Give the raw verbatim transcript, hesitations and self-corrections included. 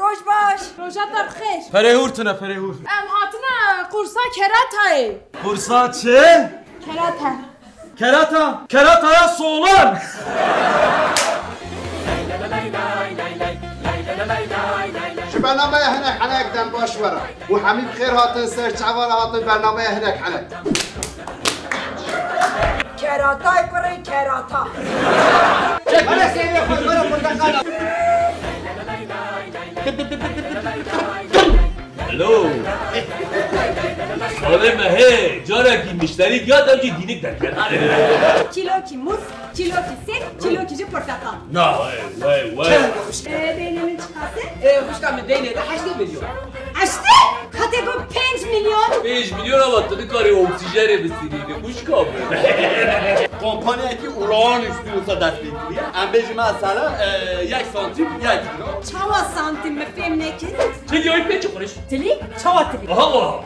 Roj baş. Roja te bi xêr. Perê hûr tune, perê hûr. Em hatine kursa keratayê. Kursa çi? Kerata. Kerata? Kerataya solan. Ji bernameya hinek henek dem baş were. Û hemî bi xêr hatin ser çava re hatin bernameya hinek henek. Keratay kurê kerata. Çek bana seyirê xwe, bana portakal. Hello. Salê me hê, carekî mişterî diya te jî dînik derket. Kîlokî mûz, kîlokî sêv, kîlokî jî porteqal. Na, wey, wey, wey. Ee, deynê min çiqas e? Ee, xwişka min deynê de heştê milyon. Heştê? Qetê got pênc milyon. Pênc milyon ama tu nikarî oksîjenê bisînî, xwişka min. Kompaniyekî uranüstü wisa dest pê kiriye. Em bêjin mesela, e, yek santim, yek gram. Çawa santim, min fêm nekir? Tilî oy pênc kuruş. Tilî? Çawa tilî? Aha, aha.